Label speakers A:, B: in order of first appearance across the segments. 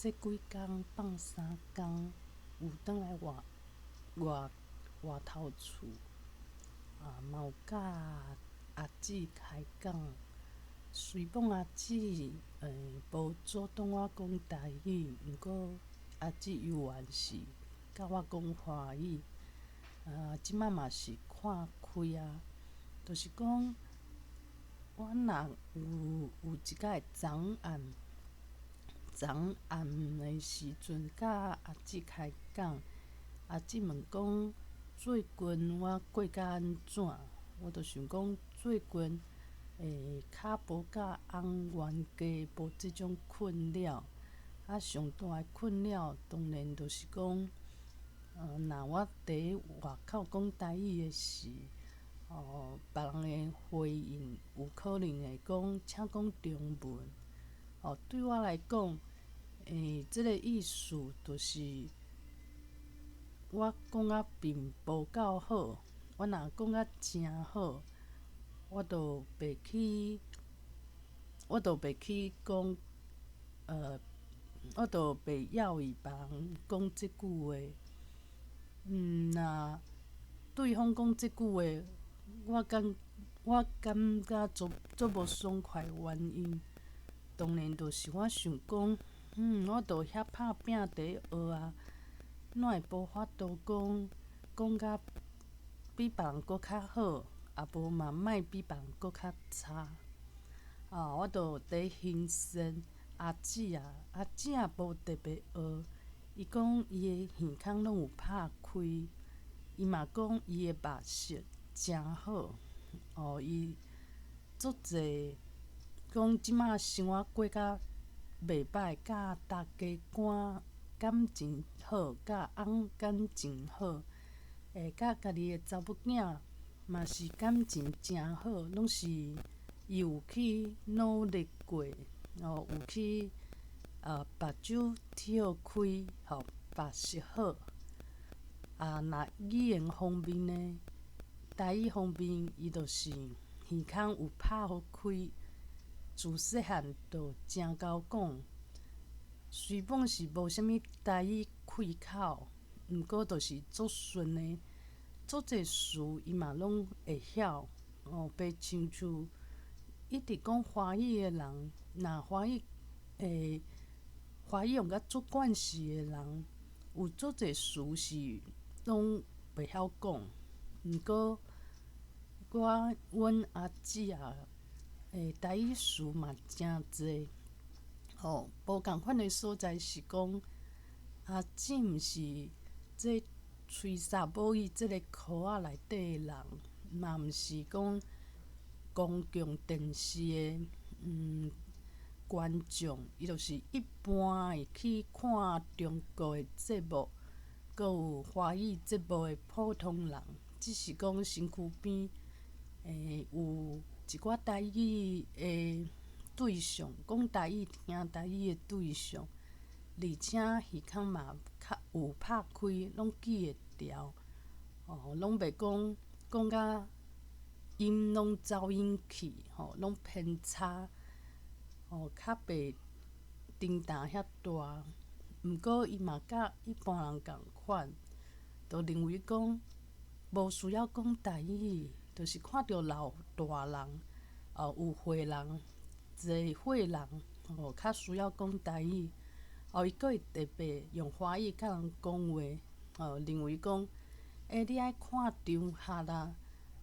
A: 這幾工放三工，有轉來外外外頭厝，啊，嘛有佮阿姊開講。雖罔阿姊無阻擋我講台語，毋過阿姊猶原是佮我講華語。啊，這擺嘛是看開啊，就是講我若有一擺昨暗，昨暗的時陣，佮阿姊開講，阿姊問講最近我過甲按怎？我就想講最近較無佮翁冤家無這種困擾。啊，上大的困擾當然就是講，若我佇外口講台語的時，哦，別人的回應有可能會講請講中文。哦，對我來講，這个意思就是我講甲並無夠好，我若講甲誠好，我就袂去講，我就袂猶豫別人講這句話。若對方講這句話，我感覺足足無爽快的原因，當然就是我想講，我都遐拍拚佇咧學啊，哪會無法度講講甲比別人閣較好，也無嘛莫比別人閣較差。啊，我就佇欣賞阿姊啊，阿姊也無特別學，伊講伊的耳孔攏有拍開，伊嘛講伊的目色誠好。哦，伊足濟講這擺生活過甲袂䆀，佮大家官感情好，佮翁感情好，佮家己的查某囝嘛是感情誠好，攏是伊有去努力過，哦，有去目睭跳開，予目色好。啊，若語言方面呢，台語方面，伊就是耳孔有拍予開，自細漢就誠𠢕講。雖罔是無啥物台語開口，毋過就是足順的，足濟詞伊嘛攏會曉。哦，袂親像一直講華語的人，若華語華語用甲足慣勢的人，有足濟詞是攏袂曉講。毋過我阮阿姊啊，台語詞嘛誠濟。吼，無仝款的所在是講，阿姊毋是這吹沙母語這个科仔內底的人，嘛毋是講公共電視的觀眾，伊就是一般會去看中國的節目，閣有華語節目的普通人，只是講身軀邊有一寡台語的對象，講台語、聽台語的對象，而且耳孔嘛較有拍開，攏記會牢，哦，攏袂講講甲音攏走音去，吼，攏偏差，哦，較袂振動遐大。毋過伊嘛佮一般人仝款，就認為講無需要講台語，就是看著老大人，哦，有歲人、濟歲人，哦，較需要講台語。哦，伊閣會特別用華語佮人講話，哦，認為講，你愛看場合啦，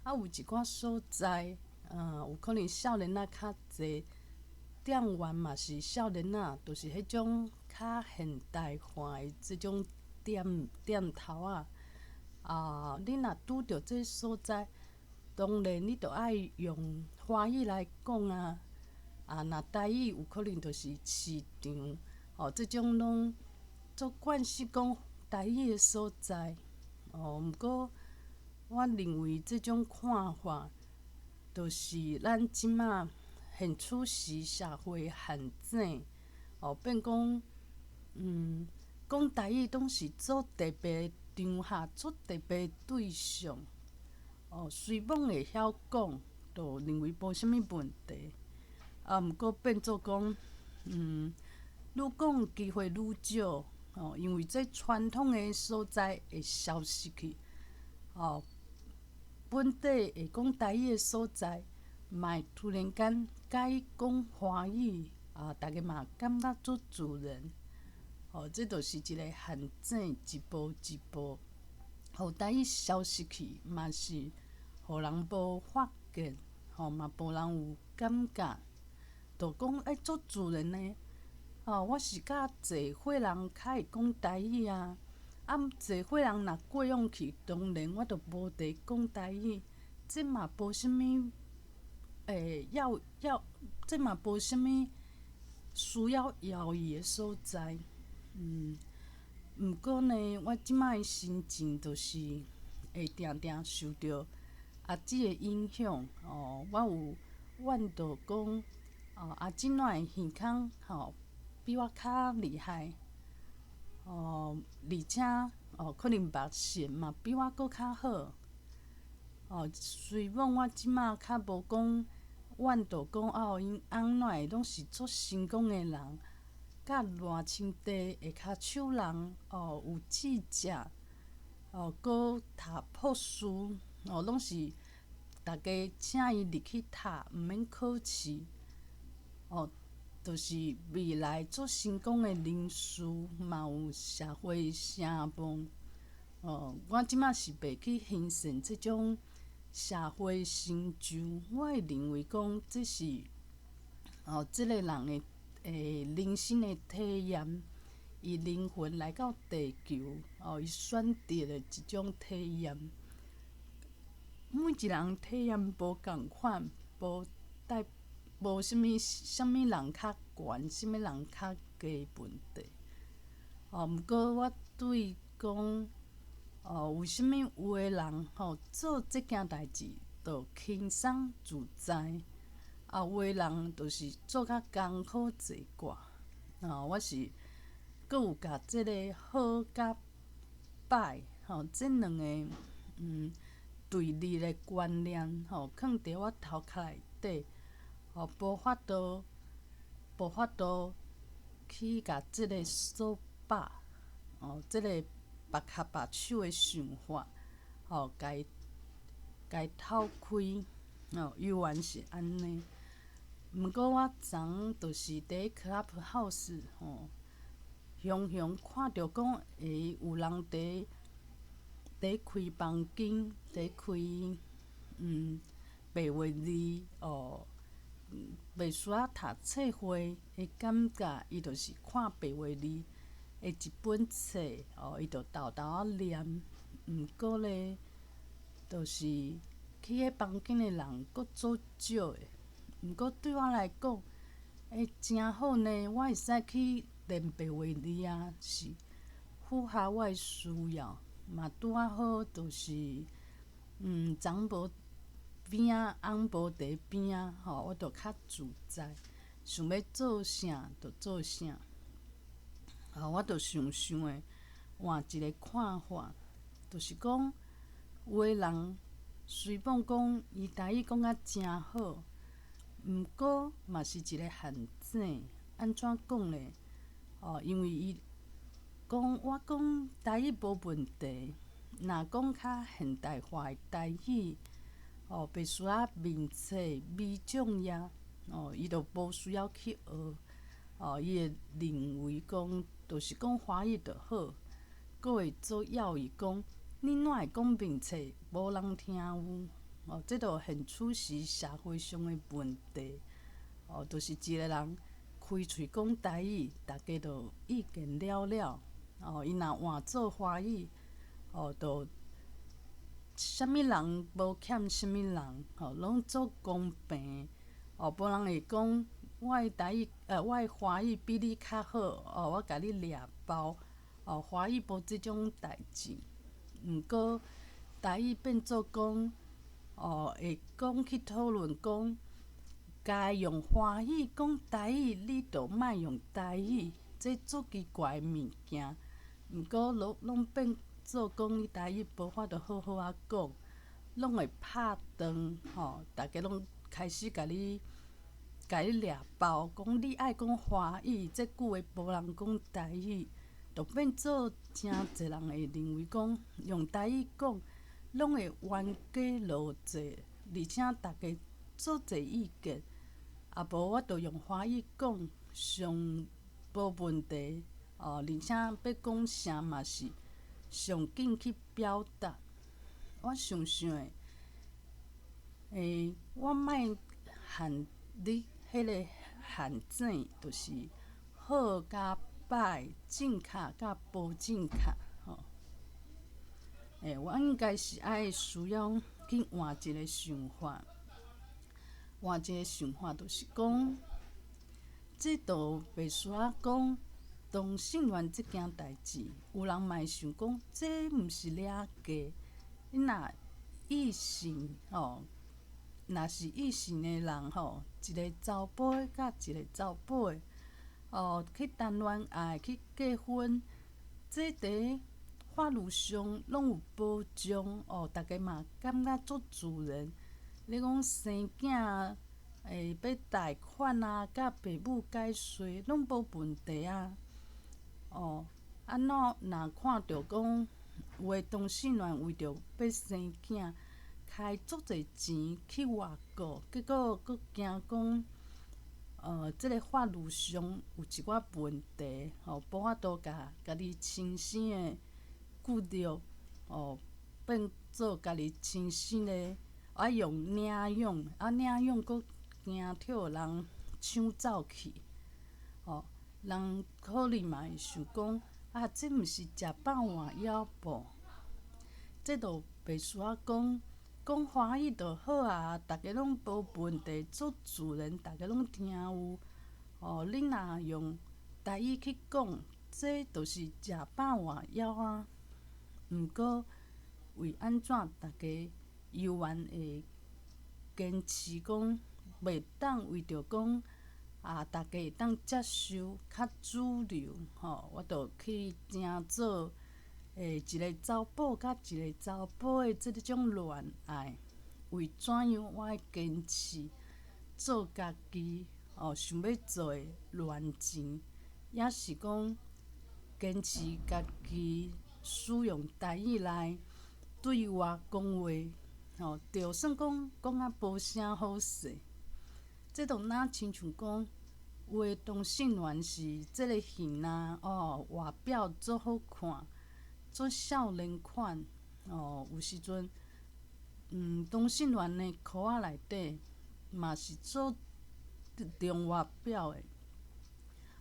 A: 啊，有一寡所在，有可能少年仔較濟，店員嘛是少年仔，就是彼種較現代化的這種店店頭仔。啊，你若拄著這所在，當然你著愛用華語來講啊。啊，若台語有可能就是市場，哦，這種攏足慣勢講台語的所在。哦，毋過我認為這種看法，就是咱這馬現此時社會陷阱，哦，變講，講台語攏是足特別場合、足特別對象。哦，雖罔會曉講，就認為無啥物問題。啊，毋過變做講，愈講機會愈少，哦，因為這傳統的所在會消失去，哦，本地會講台語的所在，嘛會突然間改講華語，啊，逐家嘛感覺足自然，哦，這就是一個陷阱，一步一步，予台語消失去，嘛是予人無發現，吼，嘛無人有感覺，就講欸足自然的，哦，我是佮濟歲人較會講台語啊，啊，濟歲人若過往去，當然我就無佇講台語，這嘛無啥物，欸，要要，這嘛無啥物需要猶豫的所在，毋過呢，我這擺的心情就是會定定受著阿姊的影響，哦，我有怨著講，哦，阿姊哪會耳空吼比我較厲害，哦，而且哦，可能目線嘛比我閣較好，哦，雖罔我這擺較無講怨著講哦，𪜶翁哪會攏是足成功的人，佮賴清德下跤手人哦，有志者，哦，閣讀博士，哦，攏是逐家請伊入去讀，毋免考試，哦，就是未來足成功的人士，嘛有社會聲望。哦，我這擺是袂去欣賞這種社會成就，我會認為講這是哦，這个人的人生的體驗，伊靈魂來到地球，哦，伊選擇的一種體驗。每一人體驗無仝款，無代無啥物啥物人較懸，啥物人較低問題。哦，毋過我對講，哦，為啥物有的人吼做這件代誌就輕鬆自在，啊，有的人就是做較艱苦濟寡。哦，我是閣有共這个好佮歹吼，這兩个對立的觀念吼，囥佇我頭殼內底，吼，無法度去共這个鎖把，哦，這个縛跤縛手的想法，吼，共伊透開，哦，猶原是按呢。毋過我昨昏就是佇 Clubhouse 吼，雄雄看著講會有人佇開房間，佇開白話字哦，袂需要讀冊會的感覺，伊就是看白話字的一本冊，哦，伊就沓沓仔念。毋過咧，就是去彼房間的人閣足少的。毋過對我來講，欸，誠好呢，我會使去練白話字啊，是符合我的需要，嘛拄仔好就是，昨昏無邊仔，翁無佇邊仔，吼，我就較自在，想欲做啥就做啥。啊，我就想想的換一个看法，就是講有的人雖罔講伊台語講甲誠好，毋過嘛是一个陷阱。按怎講咧？哦，因為伊講我講台語無問題，若講較現代化的台語，哦，白書仔面冊微重要，哦，伊就無需要去學。哦，伊會認為講，就是講華語就好，閣會做猶豫講，你哪會講面冊，無人聽有？哦，這就現處時社會上的問題。哦，就是一个人開喙講台語，逐家就意見了了。哦，伊若換做華語，哦，就啥物人無欠啥物人，吼，攏足公平。哦，無人會講我的台語，我的華語比你較好，哦，我共你掠包。哦，華語無這種代誌。毋過台語變做講，哦，會講去討論講，該用華語講台語，你就莫用台語，這足奇怪的物件。毋過攏攏變做講你台語無法度好好仔講，攏會拍斷，吼，逐家攏開始共你共你掠包，講你愛講華語，這句話無人講台語，就變做誠濟人會認為講用台語講，攏會冤家路窄，而且逐家足濟意見，啊無我就用華語講上無問題，哦，而且欲講啥嘛是上緊去表達。我想想的，我莫陷入彼个陷阱，就是好佮歹，正確佮無正確，吼。我應該是愛需要去換一个想法，換一个想法，就是講，這就袂需要講同性戀這件代誌，有人嘛會想講，這毋是掠假，你若異性吼，若是異性的人吼，一个查埔的佮一个查埔的，哦，去談戀愛去結婚，這佇法律上攏有保障哦，逐家嘛感覺足自然。你講生囝，欲貸款啊，佮爸母解稅攏無問題啊。哦，按怎若看著講有的同性戀為著欲生囝，開足濟錢去外國，結果閣驚講，這个法律上有一寡問題，吼，無法度共家己親生的骨肉，哦，變做家己親生的，愛用領養，啊領養閣驚予人搶走去，哦，人可能嘛會想講，啊，這毋是食飽換枵無？這就袂需要講，講華語就好啊，逐家攏無問題，足自然，逐家攏聽有。哦，你若用台語去講，這就是食飽換枵啊。毋過，為按怎逐家猶原會堅持講，袂當為著講啊，逐家會當接受較主流，吼，我就去成做一个查某佮一个查埔的這種戀愛，為怎樣我愛堅持做家己哦想欲做的戀情，抑是講堅持家己使用台語來對外講話，吼，就算講講甲無啥好勢，這就若親像講有的同性戀是這个型啊，哦，外表足好看，足少年款，哦，有時陣，同性戀的箍仔內底嘛是足重外表的，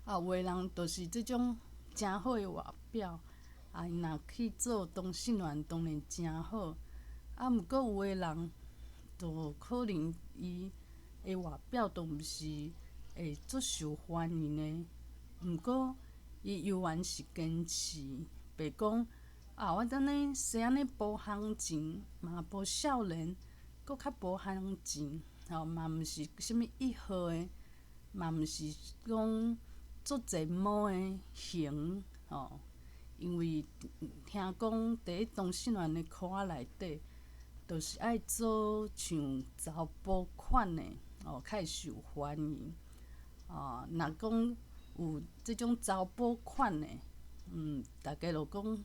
A: 啊，有的人就是這種誠好的外表，啊，伊若去做同性戀，當然誠好。啊，毋過有的人，就可能伊的外表都毋是會足受歡迎的，毋過伊猶原是堅持，袂講啊，我按呢生按呢無行情，嘛無少年，閣較無行情，吼嘛毋是啥物一號的，嘛毋是講足濟毛的型，吼，因為聽講佇同性戀的箍仔內底，就是愛做像查埔款的，哦，較會受歡迎。哦，若講有這種查埔款的，逐家就講，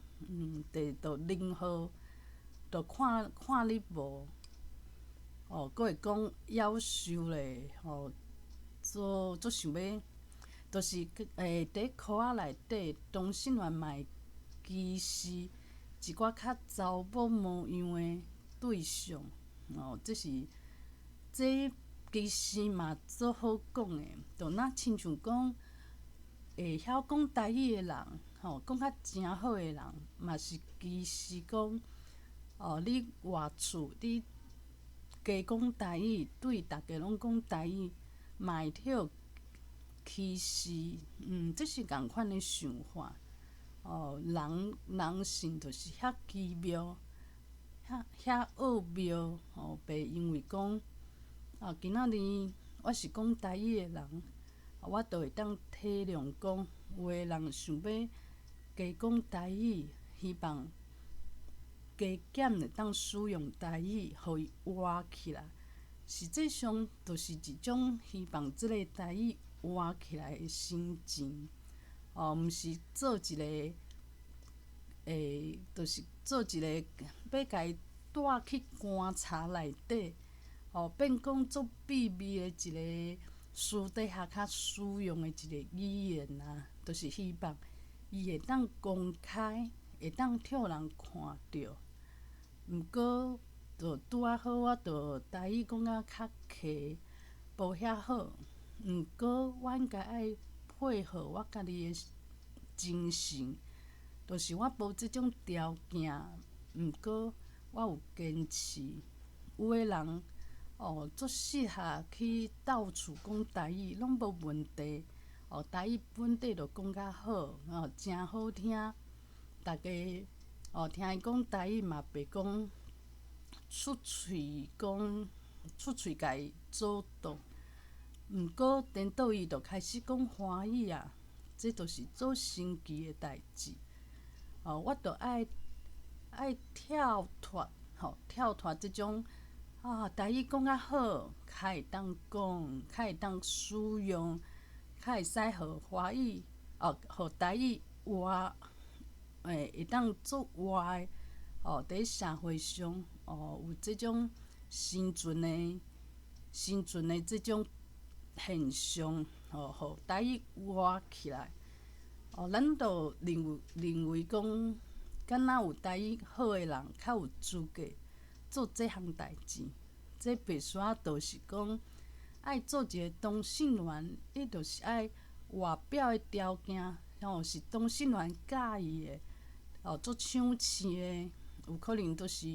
A: 佇就零號，就看看你無，哦，閣會講夭壽咧，吼，做足想欲，就是佇箍仔內底，同性戀嘛會歧視一寡較查某模樣的對象，哦，這是這其實嘛足好講的，就若親像講會曉講台語的人，吼，講較誠好的人，嘛是歧視講，哦，你外厝你加講台語，對逐家攏講台語，嘛會予歧視，這是仝款的想法。哦，人人性就是遐奇妙，遐遐奧妙，吼，袂因為講，啊，今仔日我是講台語的人，我就會當體諒講，有的人想欲加講台語，希望加減會當使用台語，予伊活起來。實際上，就是一種希望這个台語活起來的心情，哦，毋是做一个，就是做一个欲共伊帶去棺柴內底，哦，變講足秘密的一個私底下較使用的一個語言啊，就是希望伊會當公開，會當予人看著。毋過，就拄仔好，我就台語講甲較客，無遐好。毋過，我應該愛配合我家己的精神，就是我無這種條件，毋過我有堅持。有的人哦，足適合去到處講台語，攏無問題。哦，台語本底就講較好，哦，誠好聽。逐家哦，聽伊講台語嘛，袂講出喙講出喙共伊阻擋。毋過，顛倒伊就開始講華語啊，這就是足神奇的代誌。哦，我就愛跳脫，吼，跳脫這種啊，台語講較好，較會當講，較會當使用，較會使予華語哦，予台語活，會當做活的，哦，佇社會上，哦，有這種生存的這種現象，吼，予台語活起來。哦，咱就認為講，敢若有台語好的人較有資格做這項代誌。這必須仔就是講，愛做一个同性戀，伊就是愛外表的條件，吼，是同性戀佮意的，哦，足搶刺的，有可能就是，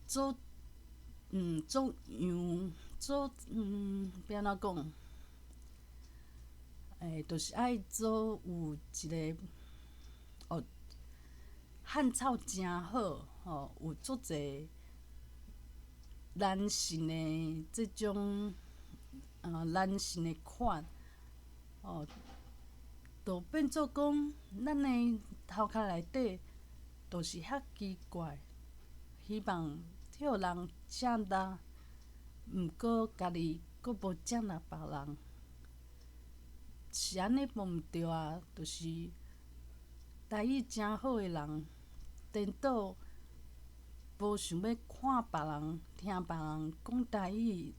A: 做，做樣，做，欲按怎講？就是愛做有一个，哦，漢草誠好，吼，有足濟男性的這種，男性的款，哦，就變做講，咱的頭殼內底，就是遐奇怪，希望予人接納，毋過家己閣無接納別人，是按呢無毋對啊？就是台語誠好的人，顛倒無想欲看別人、聽別人講台語，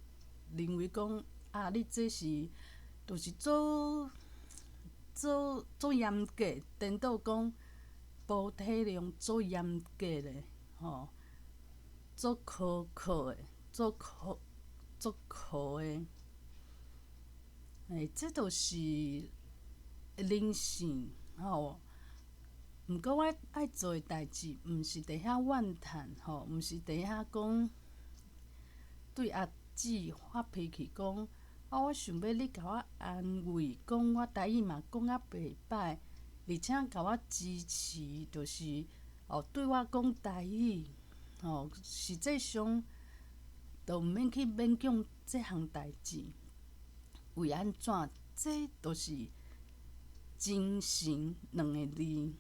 A: 認為講啊，你這是就是做做做嚴格，顛倒講無體諒做嚴格的，吼，足苛刻的，足苛足苛的。這就是人性，吼。毋過我愛做的代誌，毋是佇遐怨嘆，吼，毋是佇遐講對阿姊發脾氣，講啊，我想欲你共我安慰，講我台語嘛講甲袂䆀，而且共我支持，就是哦對我講台語，吼，實際上都毋免去勉強這項代誌。為按怎？這就是精神兩个字，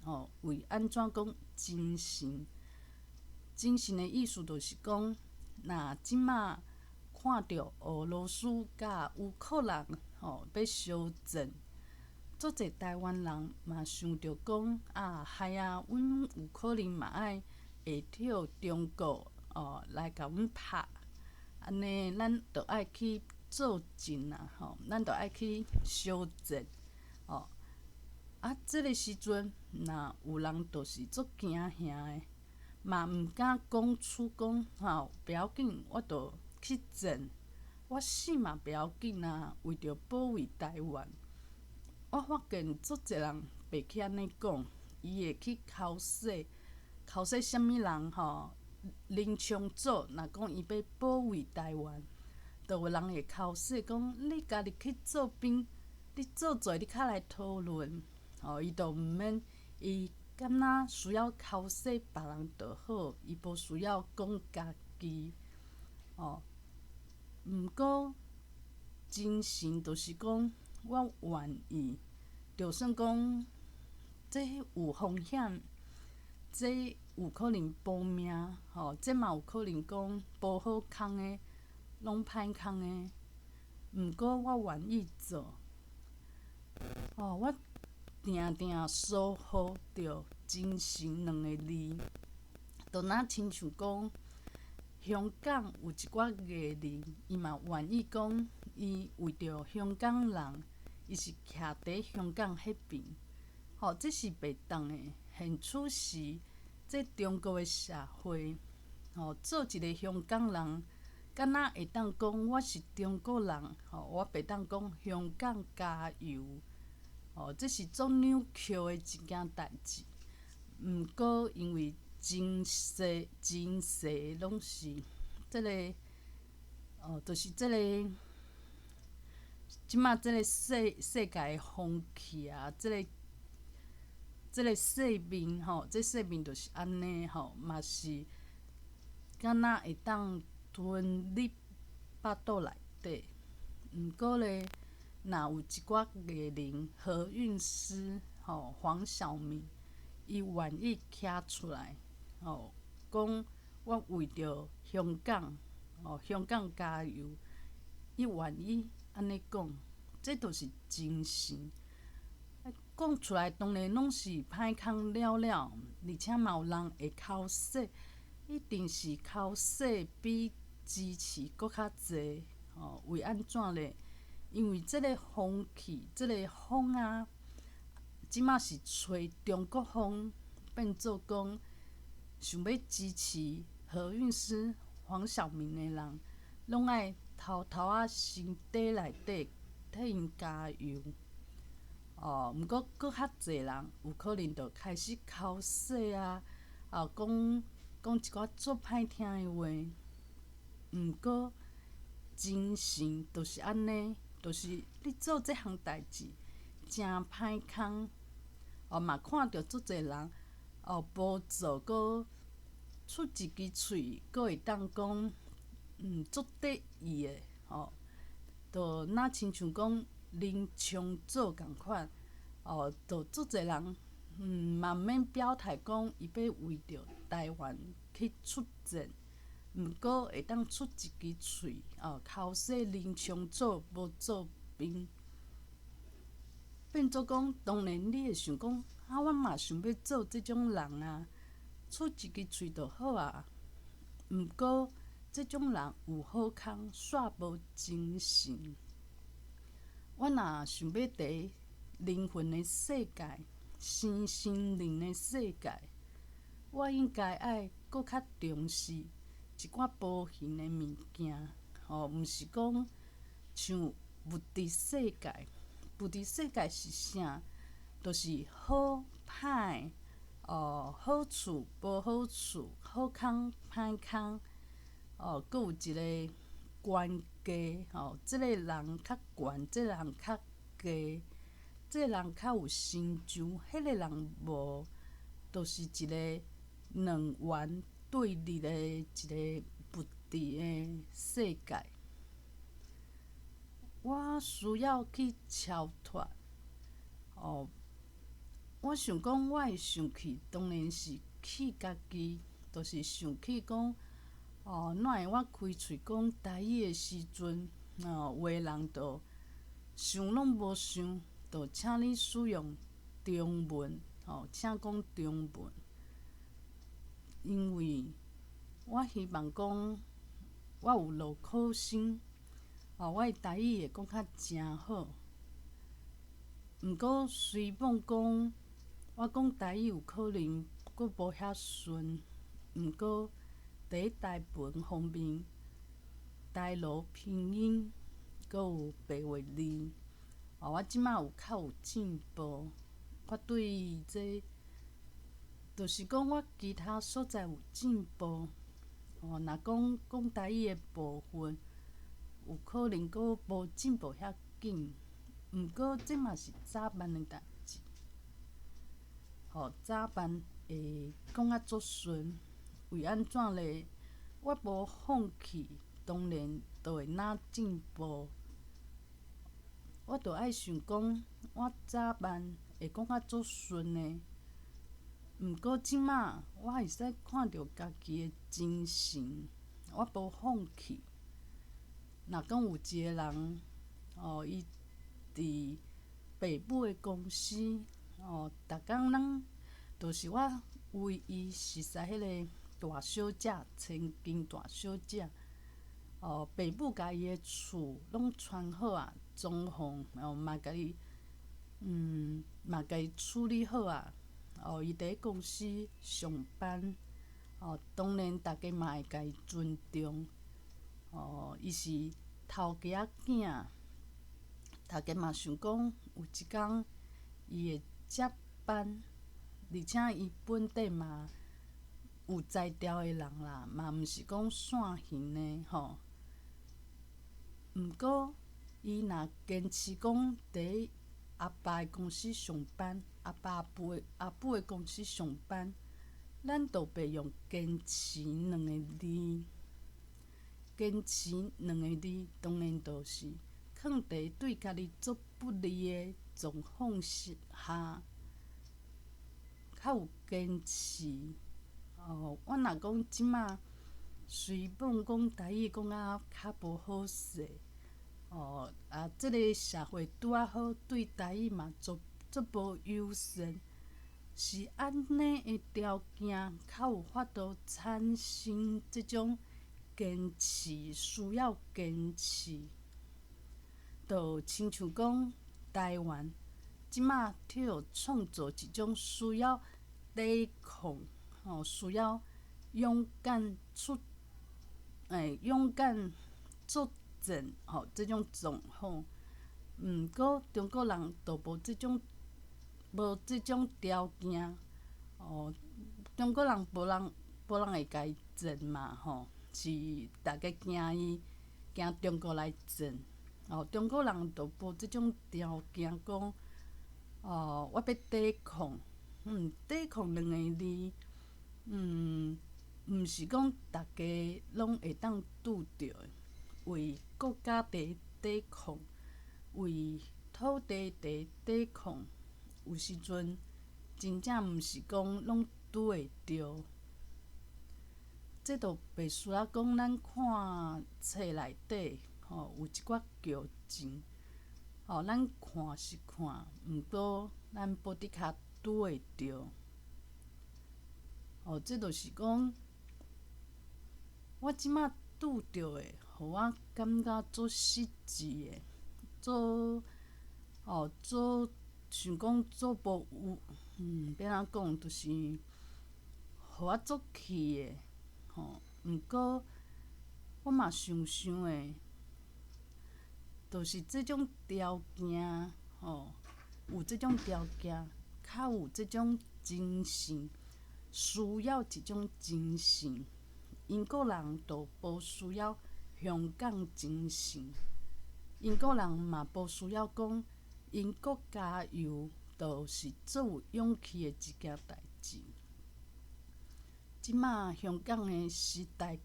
A: 吼，為按怎講精神？精神的意思就是講，若這馬看著俄羅斯佮烏克蘭吼欲相戰，足濟台灣人嘛想著講啊，係啊，阮有可能嘛愛會予中國哦來共阮拍，按呢咱著愛去作戰啊，吼，咱著愛去相戰，哦。啊，這个時陣，若有人就是足驚嚇的，嘛毋敢講出講，吼，袂要緊，我著去戰，我死嘛袂要緊啊，為著保衛台灣。我發現足濟人袂去按呢講，伊會去剾洗，剾洗啥物人吼？林昶佐若講伊欲保衛台灣，就有人會剾洗講，你家己去做兵，你做做你較來討論，吼，伊就毋免，伊敢若需要剾洗別人就好，伊無需要講家己，哦。毋過精神就是講，我願意，就算講這有風險，這有可能保命，吼，這嘛有可能講無好康的，攏歹康的。毋過我願意做，哦，我定定疏忽著精神兩个字，就若親像講，香港有一寡藝人，伊嘛願意講，伊為著香港人，伊是徛佇香港彼邊，吼，這是袂當的。現此時，這中國的社會，吼，做一个香港人，敢若會當講我是中國人，吼，我袂當講香港加油，吼，這是足扭曲的一件代誌。毋過因為真濟真濟攏是這个，哦，就是這个，這馬這个世界的風氣啊，這个世面吼，這世面就是按呢吼，嘛是敢若會當吞入腹肚內底。毋過咧，若有一寡藝人何韻詩吼、黃曉明，伊願意徛出來，吼，講我為著香港，吼，香港加油，伊願意按呢講，這就是精神。講出來當然攏是歹康了了，而且嘛有人會剾洗，一定是剾洗比支持閣較濟，吼，為按怎咧？因為這個風氣，這個風啊，這馬是吹中國風，變做講想欲支持何韻詩、黃曉明的人，攏愛偷偷仔心底內底替𪜶加油。哦，毋過閣較濟人有可能就開始剾洗啊，啊，講講一寡足歹聽的話。毋過精神就是按呢，就是你做這項代誌誠歹康。哦，嘛看著足濟人哦，無做閣出一支喙，閣會當講，足得意的，吼，就若親像講林昶佐仝款，哦，就足濟人，嘛毋免表態講伊欲為著台灣去出戰，毋過會當出一支喙，哦，剾洗林昶佐無做兵，變做講，當然你會想講，啊，我嘛想欲做這種人啊，出一支喙就好啊。毋過這種人有好康，煞無精神。我若想欲佇靈魂的世界、身心靈的世界，我應該愛閣較重視一寡無形的物件，吼，毋是講像物質世界。物質世界是啥？就是好歹，哦，好處無好處，好康歹康，哦，閣有一个懸低，吼，這个人較懸，這個人較低，這个人較有成就，彼个人無，就是一个兩元對立的一个物質的世界。我需要去超脫，哦，我想講，我會生氣，當然是氣家己，就是生氣講，哦，哪會我開喙講台語的時陣，哦，有的人就想攏無想，就請你使用中文，吼，請講中文，因為我希望講，我有落苦心。哦，我的台語會講較誠好。毋過雖罔講，我講台語有可能閣無遐順。毋過佇台文方面，台羅拼音，閣有白話字，哦，我這馬有較有進步。我對這，就是講我其他所在有進步。哦，若講講台語的部分，有可能閣無進步遐緊，毋過這嘛是早晚的代誌。吼，早晚會講啊足順，為按怎咧？我無放棄，當然就會若進步。我就愛想講，我早晚會講啊足順的。毋過這馬我會使看著家己的精神，我無放棄。若講有一个人，哦，伊佇爸母的公司，哦，逐工攏，就是我唯一熟似彼个大小姐，千金大小姐，哦，爸母共伊的厝攏傳好啊，裝潢，哦，嘛共伊，嘛共伊處理好啊，哦，伊佇咧公司上班，哦，當然逐家嘛會共伊尊重，哦，伊是頭家仔囝，逐家嘛想講有一工伊會接班，而且伊本底嘛有才調的人啦，嘛毋是講散形的吼。毋過伊若堅持講佇阿爸的公司上班，阿爸阿母的公司上班，咱就袂用堅持兩个字。堅持兩个字，當然就是囥佇對家己足不利的狀況下，較有堅持。哦，我若講這馬雖罔講台語講甲較無好勢，哦啊，這个社會拄仔好對台語嘛足足無友善，是按呢的條件，較有法度產生這種堅持，需要堅持。就親像講台灣這馬去予創造一種需要抵抗，吼，需要勇敢出，勇敢作戰，吼，這種狀況。毋過中國人就無這種條件，哦，中國人無人會共伊戰嘛，吼，是逐家驚伊，驚中國來戰，哦，中國人就無這種條件講，哦，我欲抵抗，抵抗兩个字，毋是講逐家攏會當拄著的，為國家佇抵抗，為土地佇抵抗，有時陣真正毋是講攏拄會著。這就袂需要講，咱看冊內底吼有一寡劇情，吼，咱看是看，毋過咱無的確拄會著。哦，這就是講，我這馬拄著的，予我感覺足失志的，足哦足想講足無有，欲按怎講，就是予我足氣的，吼。毋過我嘛想想的，就是這種條件，吼，有這種條件，較有這種精神，需要一種精神。英國人就無需要香港精神，英國人嘛無需要講英國加油，就是足有勇氣的一件代誌。這馬香港的時代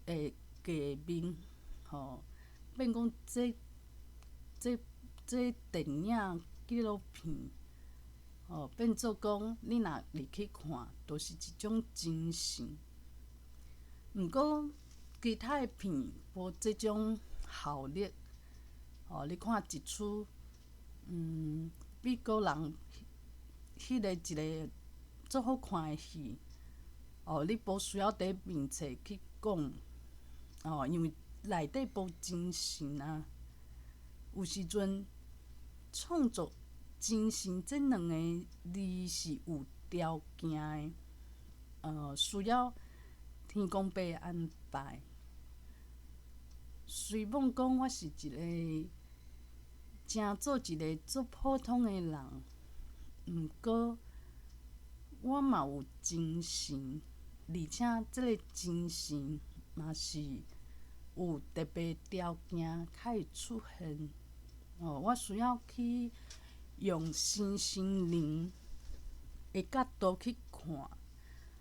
A: 的革命，吼，變講這電影紀錄片，吼，變做講你若入去看，就是一種精神。毋過其他的片無這種效力，吼，你看一齣，美國人彼个一个足好看的戲，哦，你無需要佇面冊去講，哦，因為內底無精神啊。有時陣創作精神這兩个字是有條件的，需要天公伯安排。雖罔講我是一个誠做一个足普通的人，毋過我嘛有精神，而且這个精神嘛是有特別條件較會出現。哦，我需要去用身心靈的角度去看，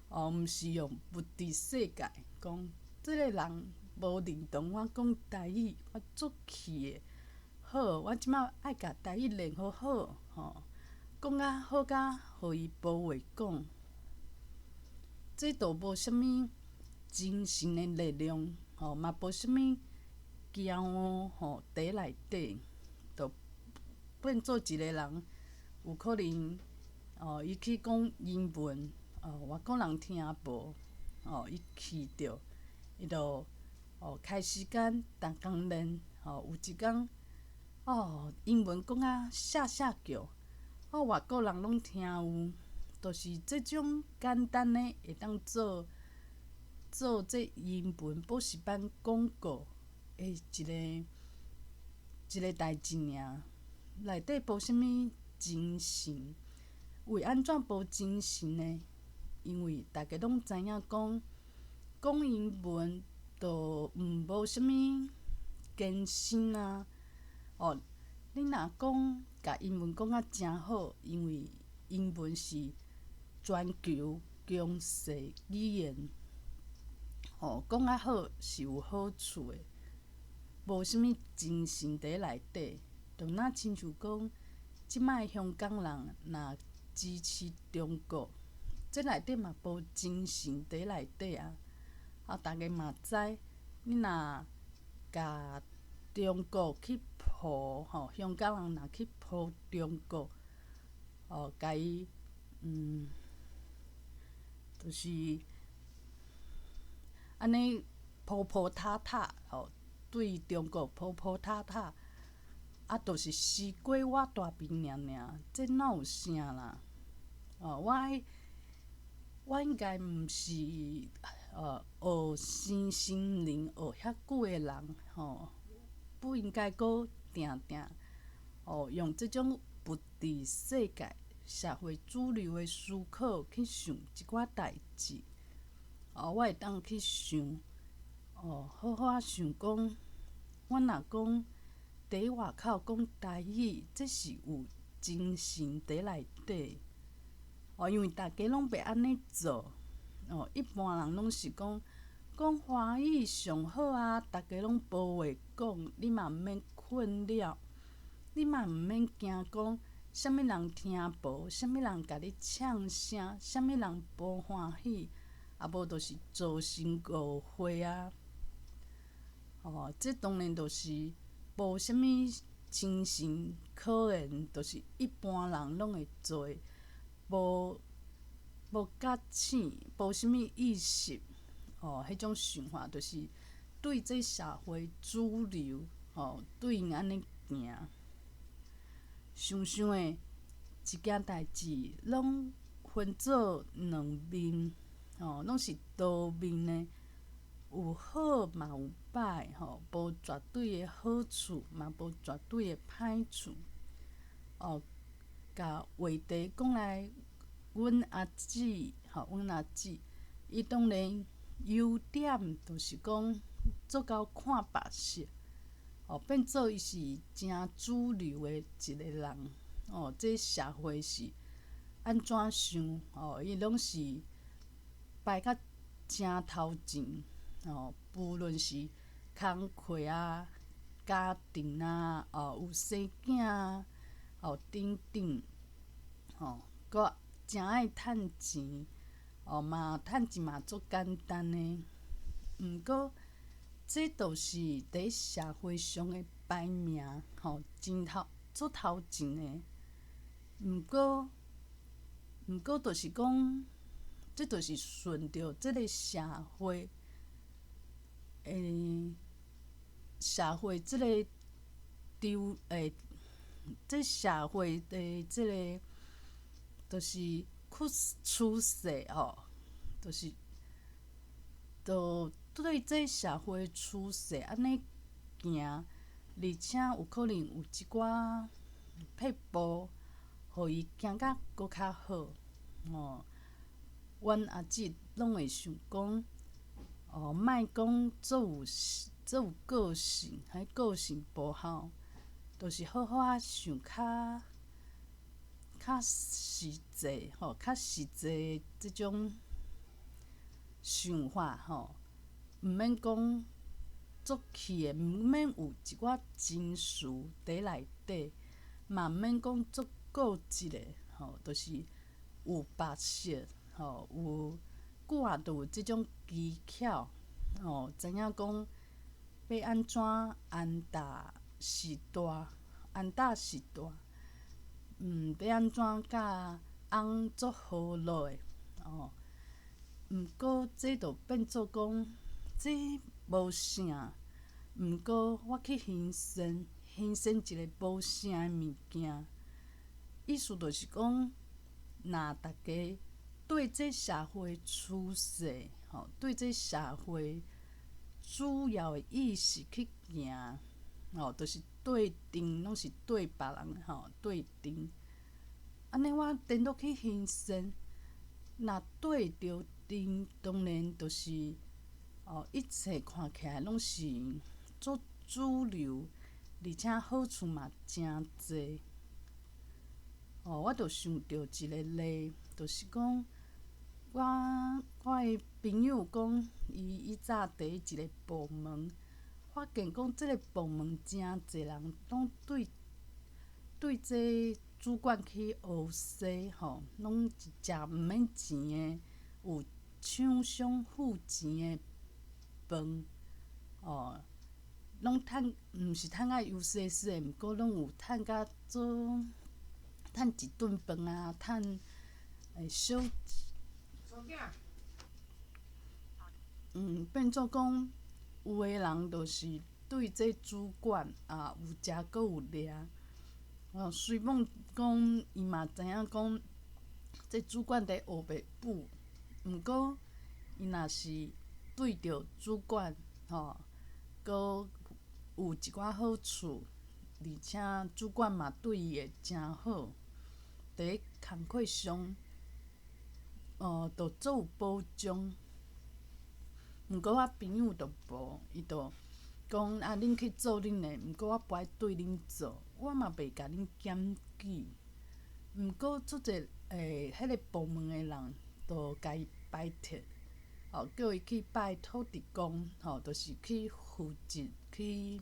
A: 哦，毋是用物質世界講，這个人無認同我講台語，我足氣的。好，我這馬愛共台語練好好，吼，講甲好甲予伊無話講。這都無啥物精神的力量，吼，嘛無啥物驕傲，吼，佇內底，就變做一個人，有可能，哦，伊去講英文，哦，外國人聽無，哦，伊去著，伊就，哦，開時間逐工練，吼，有一工，哦，英文講甲嚇嚇叫，哦，外國人攏聽有，就是這種簡單的會當做做這英文補習班廣告的一個一個代誌爾，內底無啥物精神。為按怎無精神呢？因為大家攏知影講講英文就毋無啥物艱辛啊。哦，你若講共英文講甲誠好，因為英文是全球強勢語言，吼，講較好是有好處的，無啥物精神佇內底，就若親像講，這擺香港人若支持中國，這內底嘛無精神佇內底啊！啊，逐家嘛知，你若共中國去抱吼，香港人若去抱中國，哦，共伊就是按呢鋪鋪塌塌，吼，對中國鋪鋪塌塌，啊，就是西瓜倚大邊爾爾，這哪有啥啦？哦，我愛我應該毋是學身心靈學遐久的人，吼，不應該閣定定哦用這種物質世界社會主流的思考去想一寡代誌。哦，我會當去想，哦，好好仔想講，我若講佇外口講台語，這是有精神佇內底。哦，因為逐家攏袂按呢做，哦，一般人攏是講講華語上好啊，逐家攏無話講，你嘛毋免困擾，你嘛毋免驚講啥物人聽無，啥物人共你嗆聲，啥物人無歡喜，啊無就是造成誤會啊。哦，這當然就是無啥物精神可言，就是一般人攏會做的。無無覺醒，無啥物意識，哦，彼種想法就是對這社會主流，吼，對𪜶按呢行。想想的一件代誌，攏分做兩面，吼，攏是多面的，有好嘛有歹，吼，無絕對的好處，嘛無絕對的歹處，哦。共話題講來，阮阿姊吼，阮阿姊，伊當然優點就是講足夠看白色，哦，變做伊是誠主流的一個人，哦，這社會是按怎想，哦，伊攏是排較誠頭前，哦，無論是工課啊、家庭啊、哦，有生囝啊。哦，等等，吼，閣誠愛趁錢，哦嘛，趁錢嘛足簡單的。毋過，這都是佇社會上的排名，吼，真頭足頭前的。毋過，毋過，就是講，這就是順著這个社會，社會這个丟欸。這社會的這个，就是趨勢吼，就是，就對這社會趨勢按呢行，而且有可能有一寡撇步，予伊行甲閣較好，吼。阮阿姊攏會想講，哦，莫講足有足有個性，彼個性無好。就是好好仔想較較實際吼，較實際這種想法吼，毋免講足氣的，毋免有一寡情緒佇內底，嘛毋免講足固執的吼，就是有白色吼，有久啊，就有這種技巧，哦，知影講欲按怎安搭序大，安搭序大，欲按怎佮翁做和樂的，哦。毋過這就變做講，這無啥。毋過我去欣賞，欣賞一个無啥的物件，意思就是講，若逐家對這社會趨勢，吼，對這社會主要的意識去行，吼，就是對陣，攏是對別人，吼，對陣。按呢，我顛倒去欣賞，若對著陣，當然就是哦，一切看起來攏是足主流，而且好處嘛誠濟。哦，我就想著一个例，就是講，我我的朋友講，伊以早佇一个部門，發現講這个部門誠濟人攏對對這主管去烏西吼，攏食毋免錢的，有廠商付錢的飯，哦，攏趁，毋是趁甲悠細細，毋過攏有趁甲做，趁一頓飯啊，趁小，變做講，有的人就是對這主管啊有食閣有掠，哦，雖罔講伊嘛知影講，這主管佇烏白補，毋過伊若是對著主管吼，閣有一寡好處，而且主管嘛對伊會誠好，佇工課上，哦，就足有保障。毋過我朋友就無，伊就講啊，恁去做恁的，毋過我無愛對恁做，我嘛袂共恁檢舉。毋過足濟彼个部門的人，就共伊排斥，哦，叫伊去拜土地公，吼，就是去負責去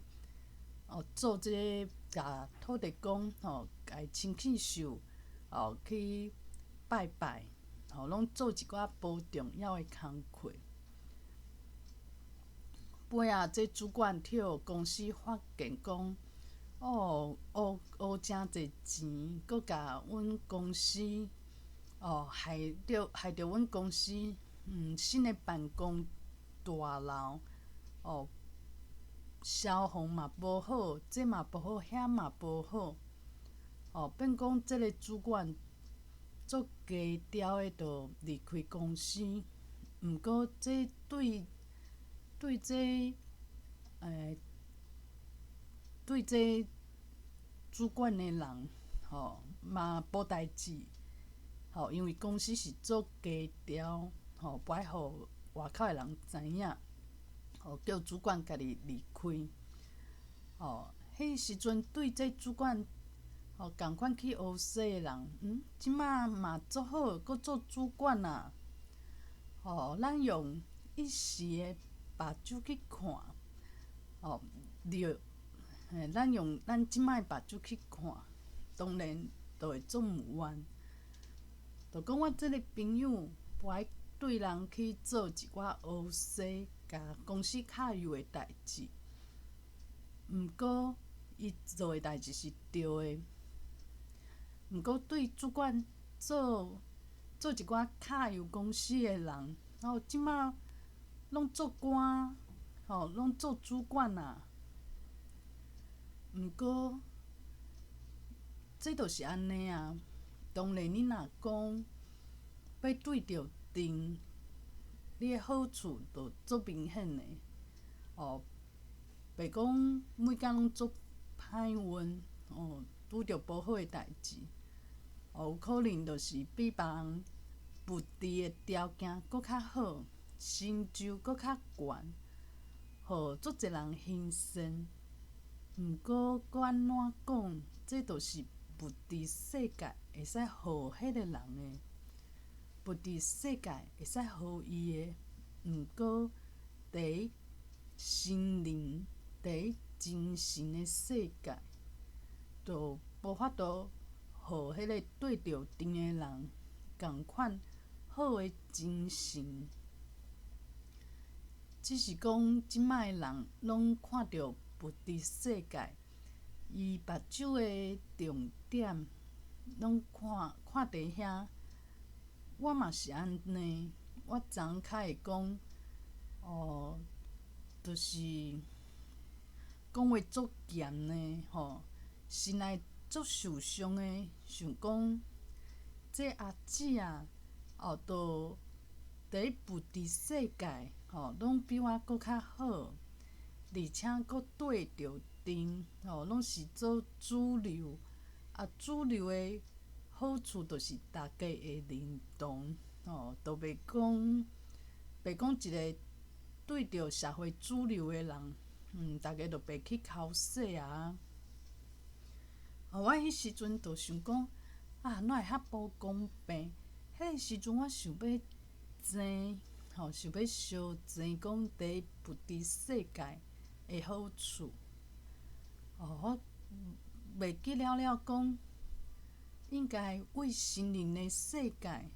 A: 哦做這个共土地公吼，共伊清氣獸，哦去拜拜，吼，攏做一寡無重要的工課。尾仔，這主管去予公司發現講，哦，烏烏誠濟錢，閣共阮公司，哦，害著害著阮公司，新的辦公大樓，哦，消防嘛無好，這嘛無好，遐嘛無好，哦，變講這个主管足低調的就離開公司，毋過這對。對這，對這主管的人，吼嘛無代誌，吼，因為公司是做低調，吼，無愛予外口的人知影，吼，叫主管家己離開，吼，彼時陣對這主管，吼，仝款去烏西的人，這馬嘛足好，閣做主管啊，吼，咱用一時的目睭去看，哦，對，嘿，咱用咱這擺目睭去看，當然就會足唔冤。就講我這个朋友，無愛對人去做一寡烏西，共公司揩油的代誌。毋過，伊做的代誌是對的。毋過對主管做做一寡揩油公司的人，哦，這擺攏做官，吼，攏做主管啊。毋過，這就是按呢啊。當然，你若講欲對著陣，你的好處就足明顯的，哦，袂講每工攏足歹運，哦，拄著無好的代誌，哦，有可能就是比別人物質的條件閣較好，成就閣較懸，予足濟人欣羨。毋過，閣按怎講，這就是物質世界會使予彼个人的，物質世界會使予伊的。毋過，佇心靈、佇精神的世界，就無法度予彼个對著陣的人仝款好好的精神。只是講，這擺的人攏看著物質世界，伊目睭的重點攏看看佇遐。我嘛是按呢，我昨昏較會講，哦，就是講話足鹹的吼，心內足受傷的，想講這阿姊啊，哦，都佇物質世界吼，攏比我閣較好，而且閣對著陣吼，攏是做主流。啊，主流的好處就是逐家會認同吼，都袂講袂講一个對著社會主流的人，逐家就袂去剾洗啊。哦，我彼時陣就想講，啊，哪會遐無公平？彼个時陣我想欲爭，吼，想欲相爭，講佇物質世界的好處。哦，我袂記了了講，應該為心靈的世界，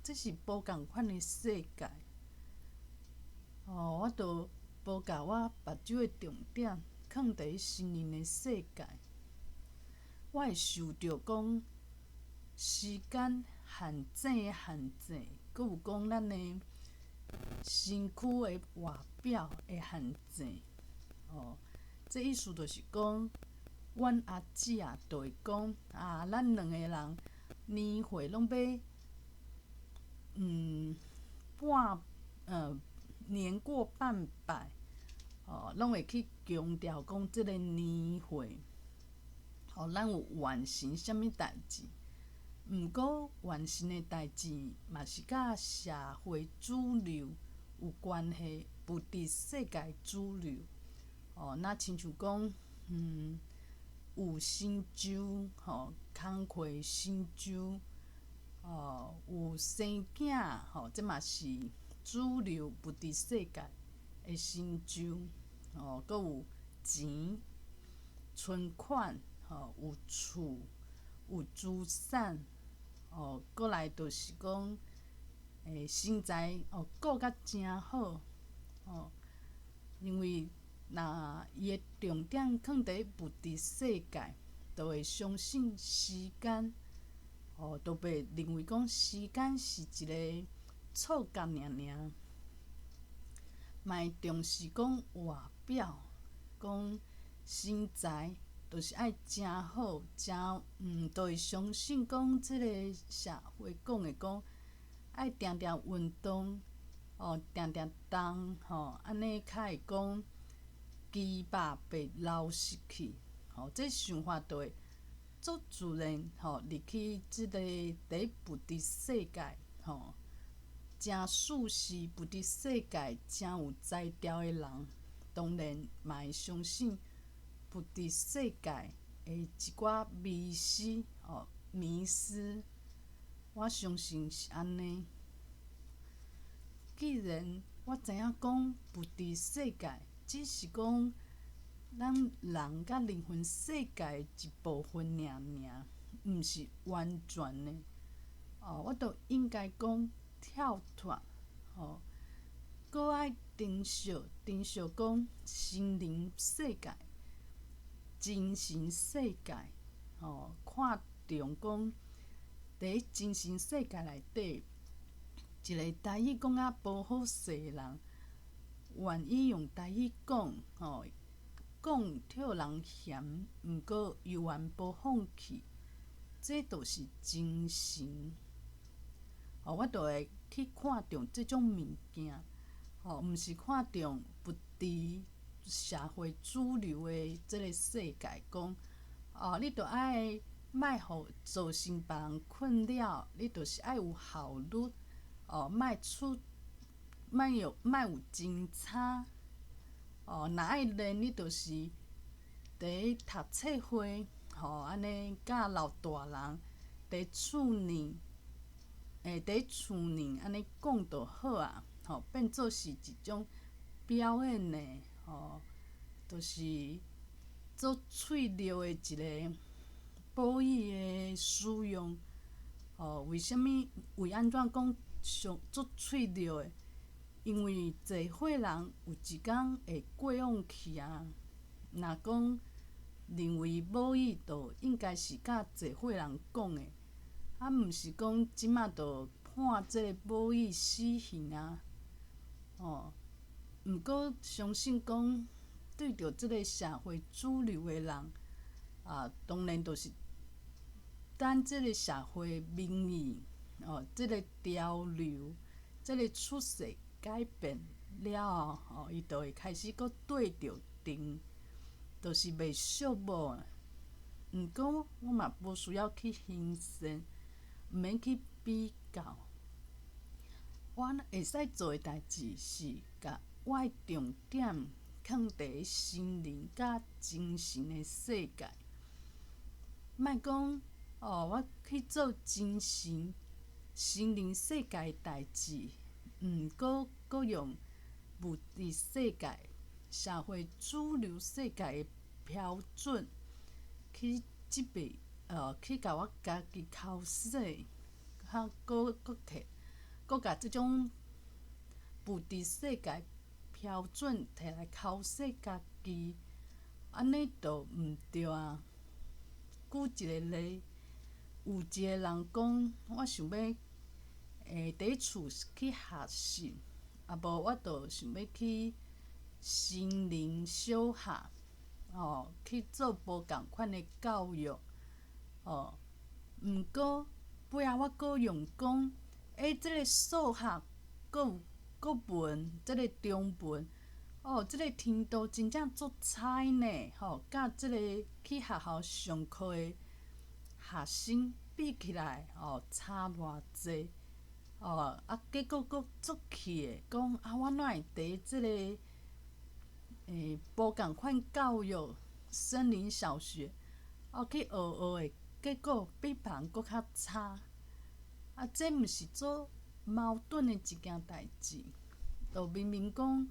A: 這是無仝款的世界。哦，我就無共我目睭的重點囥佇心靈的世界。我會受著講時間限制的限制，閣有講咱的身軀的外表的限制。哦，這意思就是講，阮阿姊啊，就會講啊，咱兩个人年歲攏欲半年過半百，哦，攏會去強調講這个年歲，哦，咱有完成啥物代誌。毋過完成的代誌嘛是佮社會主流有關係，物質世界主流。哦，若親像講，有成就，吼，工課成就，哦，有生囝，吼，這嘛是主流物質世界的成就，哦，閣有錢、存款，吼，有厝、有資產，哦，閣來就是講，身材哦顧甲誠好，哦，因為若伊的重點囥佇物質世界，就會相信時間，哦，就袂認為講時間是一个錯覺爾爾，嘛會重視講外表，講身材，就是愛誠好，誠就會相信講這个社會講的講，愛定定運動，哦，定定動，吼，按呢較會講肌肉袂流失去，吼，這想法就會足自然，吼，入去這个佇物質世界，吼，誠重視物質世界，誠有才調的人，當然嘛會相信物質世界的一寡迷思，吼，迷思，我相信是按呢。既然我知影講物質世界只是講咱人佮靈魂世界的一部分爾爾，毋是完全的，哦，我就應該講跳脫，吼，閣愛珍惜珍惜講心靈世界、精神世界，吼，看重講佇精神世界內底，一个台語講甲無好勢的人，願意用台語講，吼，講予人嫌，毋過猶原無放棄，這就是精神。吼，我就會去看重這種物件，吼，毋是看重物質社會主流的這个世界，講，哦，你著愛莫予造成別人困擾，你就是愛有效率，哦，莫出，莫有莫有真差，哦，若愛練，你就是佇讀冊會，吼，按呢教老大人佇厝內，佇厝內按呢講就好啊，吼，變做是一種表演的，吼，就是做喙著的一个褒義的使用，吼，為啥物？為按怎講上足喙著的，因為濟歲人有一工會過往去啊。若講認為母語就應該是佮濟歲人講的，啊，毋是講這馬就判這个母語死刑啊。哦，毋過相信講對著這个社會主流的人，啊，當然就是等這个社會民意，哦，這个潮流，這个趨勢改變了後，哦，伊就會開始閣對著定，就是袂寂寞。毋過我嘛無需要去行善，毋免去比較。我會使做的代誌是，共我的重點囥佇心靈佮精神的世界。莫講哦，我去做精神、心靈世界的代誌，毋過閣用物質世界、社會主流世界的標準去這邊，去共我家己剾洗，較閣閣摕，閣共這種物質世界標準摕來剾洗家己，按呢就毋對啊。舉一个例，有一个人講，我想欲佇厝去學習，啊無我就想欲去森林小學，哦，去做無仝款的教育，哦。毋過尾仔我閣用講，欸，這个數學閣有國文，這个中文，哦，這个程度真正足差呢，吼，佮這个去學校上課的學生比起來，哦，差偌濟，哦，啊，結果閣足氣的，講啊，我哪會佇這个無仝款教育森林小學，哦，去學學的結果比別人閣較差，啊，這毋是足矛盾的一件代誌？就明明講，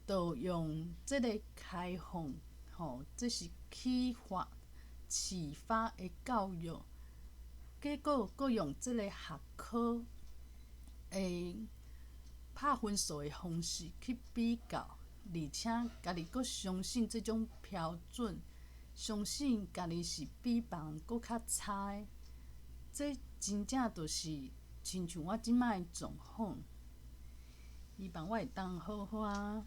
A: 就用這个開放，吼，這是啟發、啟發的教育，結果閣用這个學科的拍分數的方式去比較，而且家己閣相信這種標準，相信家己是比別人閣較差的，這真正就是親像我這擺的狀況。希望我會當好好仔，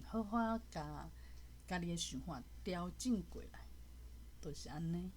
A: 好好仔共家己的想法調整過來，就是按呢。